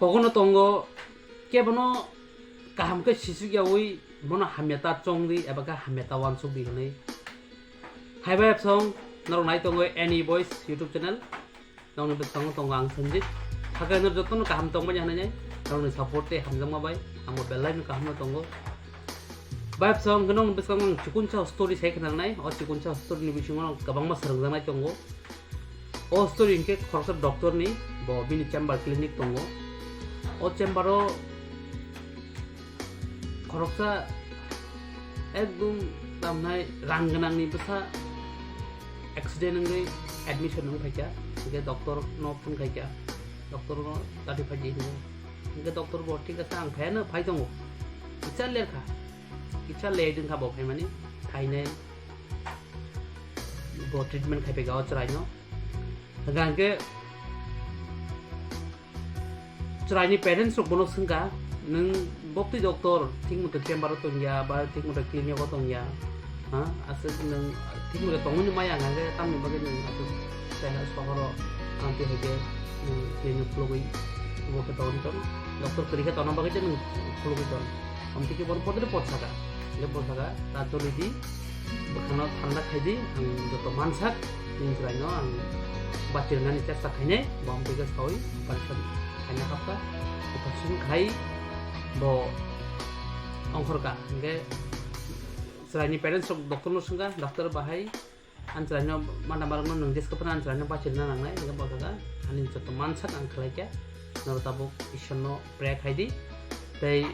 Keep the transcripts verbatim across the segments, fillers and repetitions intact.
Kogono tongo, kebono kaham khe sisuk yaui bono hamya ta chong di eba khe hamya ta uansuk di hwnwi. Hai bai song norok nai tongo Any Voice YouTube channel. Nokni bwskango tongo ang Sanjit. Hakhe nor jotono kaham tongmani hwnwi nai norokni support tei hamjakma bai ang bo belai no kaham no tongo. Bai song hwnwi nokni bwskango ang chikun sa story sai khna nai. O chikun sa story ni bisingo kwbangma swrwngjaknai tongo. O story hinkhe khoroksa doctor ni, bo bini chamber clinic tongo. O chamber o khoroksa ekdum tamnai rang gwnang ni bwsa accident wngwi admission wng phaikha, hinkhe doctor no phone khaikha, doctor no dati phaidi hinwi, hinkhe doctor bo thik asa ang phaiano phai tongo, kicha ler kha, kicha late wngkha bo phaimani, phainai bo treatment khai phaikha o chwraino. Hwnkha hwnkhe chwraini parents rok bono swngkha, "Nwng bokti doctor thik moto chamber o tongya ba thik moto clinic o tongya, ha? Aswk nwng thik moto tongmani maya hwnkha hwnkhe tamni bagwi nwng aswk keha sohor o amtwi hai khe nwng clinic khulugwi bo khe tongwi tong? Doctor kwrwi khe tongna bagwi se nwng khulugwi tong?" Amtwi khe bono podre pod saka, hwnkhe bo saka, "Ta choli di, bwkhano thanda khai di, ang joto mansak, nini chwraino ang bachirnani chesta khainai." Bo amtwi khe saui operation khaina hapkha, operation khai bo ongkhorkha. Hwnkhe chwraini parents rok doctor no swngkha, "Doctor bahai, ang chwraino manda marokno nwng jeska phano ang chwraino bachirna nangnai," hwnkhe bo saka, "Ani joto mansak ang khlaikha, norok tabuk Ishwarno pray khai di, tei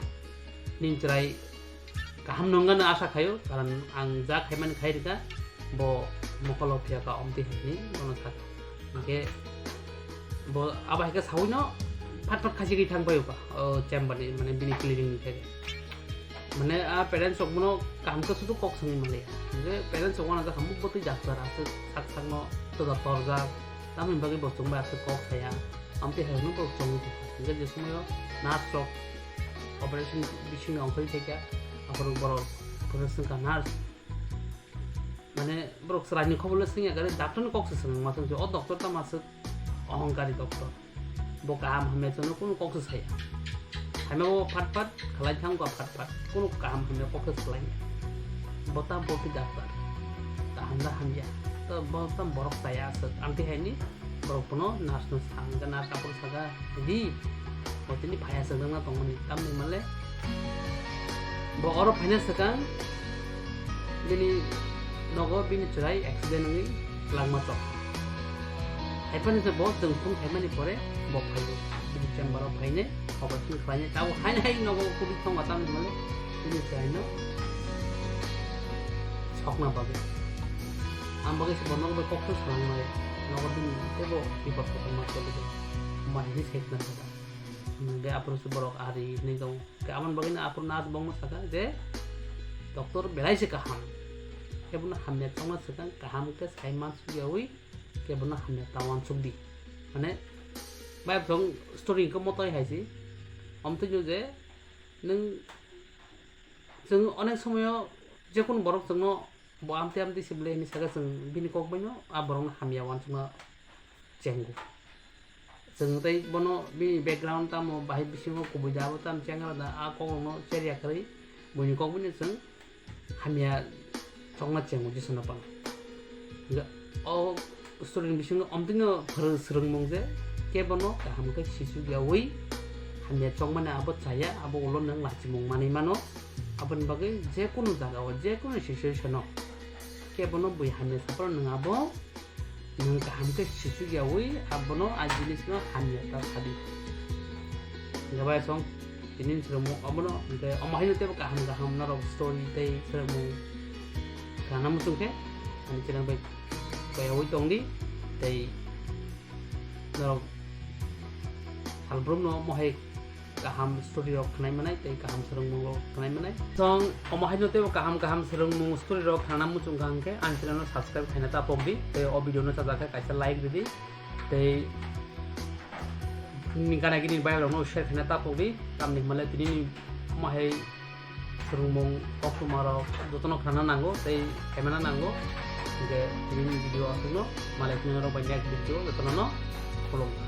nini chwrai kaham nwngnani asa khaio, karon ang ja khaimani khai rwkha, bo mokolo phiyakha omtwi hinwi bono sakha." Hwnkhe bo abo hai khe sawino phat phat khachigwi thang phaio kha o chamber ni, mane bini clinic ni theke. Mane a parents rok bono kaham khe sudu kok swnwi manliya. Hwnkhe parents rok uanajak kha muk bwtwi doctor aswk sak sakno twda torjak, tamoni bagwi bo chwngbai aswk kok saya. Amtwi hai hwnwi borok chongwi thangkha. Hwnkhe je somoio nurse rok operation bisingo ongkhorwi thaikha, aphuru borok phuru swngkha nurse. Mane borok chwraini khobor le swngya gari, doctor ni kok se swngma swngsi, o doctor tamo aswk ohongkari doctor. Bo kaham hamya chwngno kunu kok se saya. Hamya bo phat phat khalai thang kha phat phat. Kunu kaham hamya kok se swlaiya. Bo ta bo khe doctor. Kaham da hamya. To bo tam borok saya aswk. Amtwi haini borok bono nurse no sa, hwnkhe nurse aphuru saka, "Di, bo tini phaiya swk nangna tongmani." Tamni hwnmale bo oro phaina swkang bini nogo bini chwrai accident wngwi langma chok. Haiphano se bo chwng phone khaimani pore bo phaiwi bini chamber o phainai, operation khlainai, tabuk haino hai nogo kubui thangma tamni hwnmale bini chwraino sokna bagwi. Ang bagwi se bo nogo bai kok salangmani nogo bini teibo bipod kotorma choli de. Mai hinwi se khna kha. Hwnkhe aphuru se borok ari hinwi tongo. Hwnkhe aboni bagwino aphuru nurse bongno sakha je, "Doctor belai se kaham. Kebono hamya chongna swkang kaham khe sai mansukyaui kebono hamya ta uansuk di." Mane bai bwswng story hwnkhe motoi hai se. Omtwino je nwng, chwng onek somoyo jekunu borok chwngno bo amtwi amtwi se bwle hinwi sakha, chwng bini kok baino a borokno hamya uansukna chengo. Chwng tei bono bini background tamo bahai bisingo kubui da abo tamo chengra da a kokrokno cherya kwrwi buini kok baino chwng hamya chokna chengo Jisuni phano. Hwnkhe o story ni bisingo omtwino phwrwng swrwngmung je kebono kaham khe sisuk yaui hamya chokmani abo chaya, abo ulo nwng lachimung manwi mano. Aboni bagwi jekunu jagao, jekunu situation o kebono bui hamya saphano nwng abo nwng kaham khe sisuk yaui abono a jinisno hamya ta sadi. Hwnkhe bai song tini swrwngmung obono hwnkhe omo haino teibo kaham kaham norok story tei swrwngmung khna muchung khe ani channel bai koyaui tongdi tei norok salbrumno mohai kaham story rok khnai manai tei kaham swrwngmung rok khnai manai. Song omo haino teibo kaham kaham swrwngmung story rok khna muchung kha hwnkhe ani channel no subscribe khaina ta pokdi tei o video no chajak khe kaisa like ridi tei nini gana gini viral rok no share khaina ta pokdi tamni hwnmale tini ni omo hai swrwngmung koktwma rok jotono khnana nango tei khaimana nango. Hwnkhe tini ni video aswkno malai phunuknai rok bai next video jotono no khulumkha.